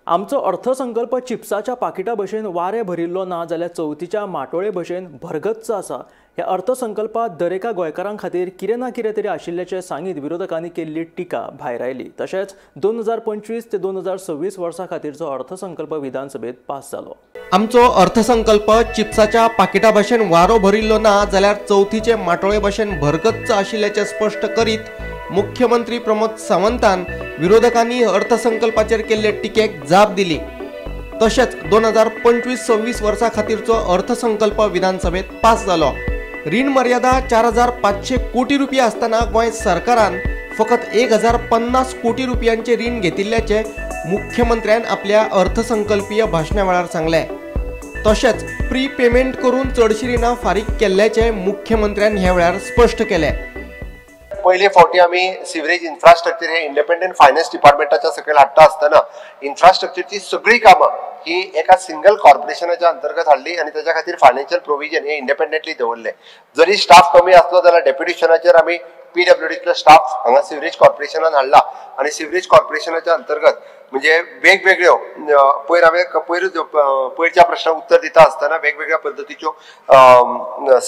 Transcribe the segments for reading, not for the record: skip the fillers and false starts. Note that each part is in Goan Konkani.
आमचो अर्थसंकल्प चिप्साच्या पाकिटा भशेन वारें भरिल्लो ना जाल्यार चवथीच्या माटोळे भशेन भरगच्च आसा। ह्या अर्थसंकल्पात दरेका गोंयकारां खातीर कितें ना कितें तरी आशिल्ल्याचें सांगीत विरोधकांनी केल्ली टिका भायर आयली। तशेंच 2025 ते 2026 वर्सां खातीरचो अर्थसंकल्प विधानसभेत पास जालो। आमचो अर्थसंकल्प चिप्साच्या पाकिटा भशेन वारो भरिल्लो ना जाल्यार चवथीचे माटोळे भशेन भरगच्च आशिल्ल्याचें स्पश्ट करीत मुख्यमंत्री प्रमोद सावंतान विरोधकांनी अर्थसंकल्पाचेर केल्ले टिकेक जाप दिली। तशेंच 2025-26 वर्सां खातीरचो अर्थसंकल्प विधानसभेत पास जालो। रीण मर्यादा 4500 कोटी रुपया आसतना गोंय सरकारान फकत 1050 कोटी रुपयांचे रीण घेतिल्ल्याचें मुख्यमंत्र्यान आपल्या अर्थसंकल्पीय भाशणा वेळार सांगलें। तशेंच प्री पेमेंट करून चडशीं रिणां फारीक केल्ल्याचें मुख्यमंत्र्यान ह्या वेळार स्पश्ट केलें। पयले फावटी आमी सिवरेज इन्फ्रास्ट्रक्चर हे इंडिपेंडंट फायनान्स डिपार्टमेंटाच्या सकयल हाडटा आसतना इन्फ्रास्ट्रक्चरची सगळी कामां ही एका सिंगल कॉर्पोरेशनाच्या अंतर्गत हाडली आनी ताच्या खातीर फायनान्शियल प्रोविजन हे इंडिपेंडंटली दवरले। जरी स्टाफ कमी आसलो जाल्यार डेप्युटेशनाचेर आमी पीडब्ल्यूडीतलो स्टाफ हांगा सिवरेज कॉर्पोरेशनान हाडला आनी सिवरेज कॉर्पोरेशनाच्या अंतर्गत म्हणजे वेगवेगळ्यो पयर हांवें पयरच्या प्रश्नाक उत्तर दिता आसतना वेगवेगळ्या पद्दतीच्यो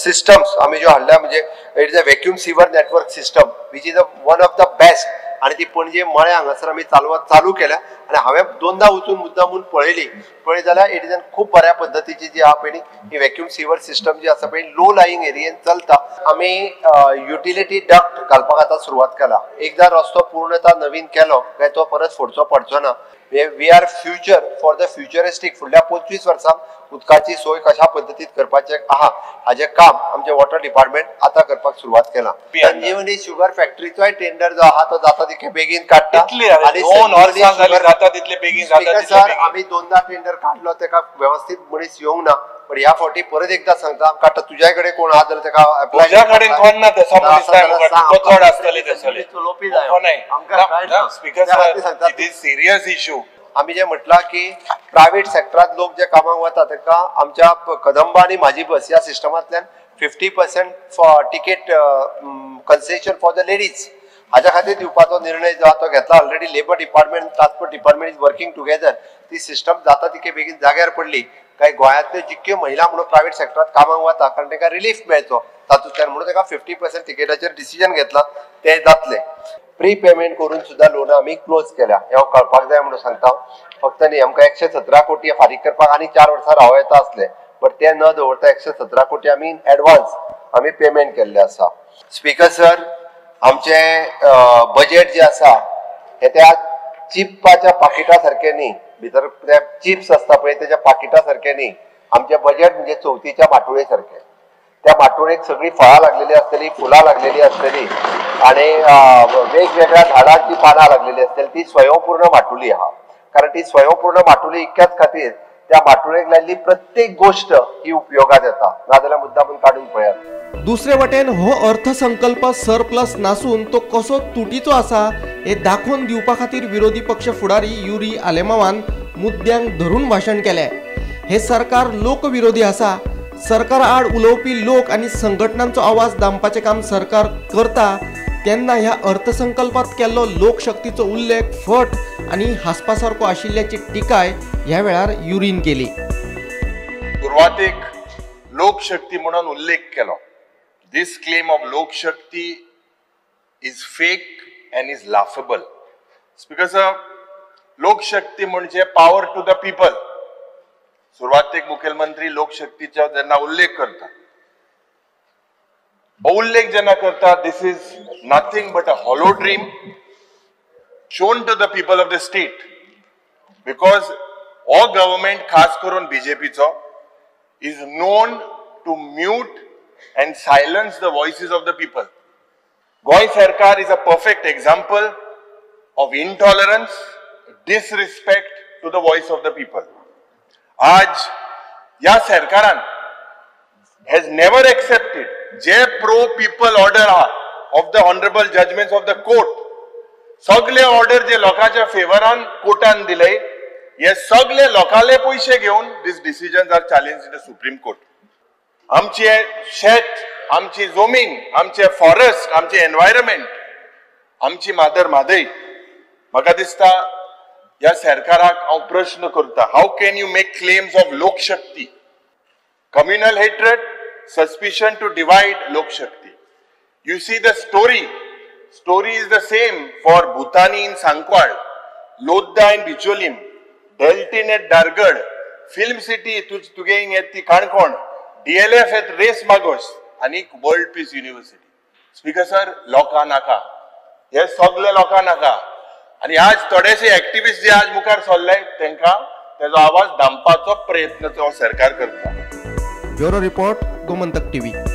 सिस्टम्स आमी ज्यो हाडल्या, म्हणजे it is a vacuum sewer network system which is a one of the best आनी ती पणजे मळ्या हांगासर आमी चालू केल्या आनी हांवें दोनदा वचून मुद्दामून पळयली, पळयली जाल्यार it is an खूब बऱ्या पद्दतीची जी आहा पळय ही व्हॅक्यूम सिवर सिस्टम जी आसा पळय लो लाईंग एरियेन चलता। आमी युटिलिटी डक्ट घालपाक आतां सुरवात केला। एकदां रस्तो पूर्णता नवीन केलो काय तो परत फोडचो पडचो ना। We are future for the futuristic फुडल्या 25 वर्सांक उदकाची सोय कशा पद्दतीत करपाचें आहा हाजें काम आमचें वॉटर डिपार्टमेंट आतां करपाक सुरवात केलां। संजीवनी शुगर फॅक्टरीचोय टेंडर जो आहा तो जाता तितके बेगीन काडटा आनी सर आमी दोनदा टेंडर काडलो तेका वेवस्थीत मनीस येवंक ना, पण ह्या फावटी परत एकदा सांगता आमकां आतां तुज्या कडेन कोण आहा जाल्यार तेका अप्लाय सिरियस इशू। आमी जे म्हटलां की प्रायव्हेट सेक्टरांत लोक जे कामाक वता तांकां आमच्या कदंबा आनी म्हाजी बस ह्या सिस्टमांतल्यान 50% ticket concession for the ladies हाज्या खातीर दिवपाचो निर्णय जो आहा तो घेतला। Already labour department transport department is working together. ती सिस्टम जाता तितके बेगीन जाग्यार पडली काय गोंयांतल्यो जितक्यो महिला म्हणून प्रायव्हेट सेक्टरांत कामाक वता कारण तांकां रिलीफ मेळचो तातूंतल्यान म्हणून ताका 50% तिकेटाचेर डिसिजन घेतला तें जातलें। प्री पेमेंट करून सुद्दां लोनां आमी क्लोज केल्या हें कळपाक जाय म्हणून सांगता। फक्त न्ही आमकां 117 कोटी फारीक करपाक आनी 4 वर्सां रावं येता आसलें, बट तें न दवरता 117 कोटी आमी इन एडवान्स आमी पेमेंट केल्लें आसा। स्पीकर सर, आमचें बजेट जें आसा हें त्या चिप्पाच्या पाकिटा सारकें न्ही, भितर ते चिप्स आसता पळय तेच्या पाकिटा सारकें न्ही। आमचें बजेट म्हणजे चवथीच्या माटोळे सारकें, त्या माटोळेक सगळीं फळां लागलेली आसतली, फुलां लागलेली आसतली आनी वेगवेगळ्या झाडांची पानां लागलेली आसतली। ती स्वयंपूर्ण माटुली आहा, कारण ती स्वयंपूर्ण माटुली इतक्याच खातीर त्या माटुळेक लायिल्ली प्रत्येक गोश्ट ही उपयोगात येता, नाजाल्यार मुद्दामून काडून पळयात। दुसरे वटेन हो अर्थसंकल्प सरप्लस नासून तो कसो तुटीचो आसा हे दाखोवन दिवपा खातीर विरोधी पक्ष फुडारी युरी आलेमावान मुद्द्यांक धरून भाशण केलें। हे सरकार लोकविरोधी आसा, सरकार आड उलोवपी लोक आनी संघटनांचो आवाज दामपाचें काम सरकार करता तेन्ना ह्या अर्थसंकल्पात केल्लो लोकशक्तीचो उल्लेख फट आनी हांसपा सारको आशिल्ल्याची टिकाय ह्या वेळार युरीन केली। सुरवातेक लोकशक्ती म्हणून उल्लेख केलो। This claim of Lokshakti is fake and is laughable. Speaker sir, Lokshakti म्हणजे पावर टू the people. सुरवातेक मुख्यमंत्री लोकशक्तीचा जेन्ना उल्लेख करता, उल्लेख जेन्ना करता, this is nothing but a hollow dream shown to the people of the state, because हो गव्हर्मेंट खास करून बीजेपीचो is known to mute and silence the voices of the people. Goa सरकार is a perfect example of intolerance, disrespect to the voice of the people. आज या सरकारान has never accepted J pro people order आहा of the honourable judgments of the court. सगळे ऑर्डर जे लोकांच्या फेवरान कोर्टान दिले हे सगळे लोकांले पयशे घेवन this decisions are challenge in the Supreme Court. आमचे शेत, आमची जमीन, आमचे फॉरेस्ट, आमचे एनवायरमेंट, आमची मादर म्हादय, म्हाका दिसता ह्या सरकाराक हांव प्रश्न करता, how can you make claims of Lokshakti? Communal hatred, suspicion to divide Lokshakti. You see the story. Story is the same for Bhutani in Sancoale, Lodda in Bicholim, Deltin at Dargad, Film City तुगे येत ती Canacona, DLF at Reis Magos आनी world peace university. Speaker sir, लोकां नाका हे सगळे, लोकां नाका. आनी आज थोडेशे एक्टिविस्ट जे आज मुखार सरले तांकां तेजो आवाज दामपाचो प्रयत्न तो सरकार करता. Bureau report, Gomantak TV.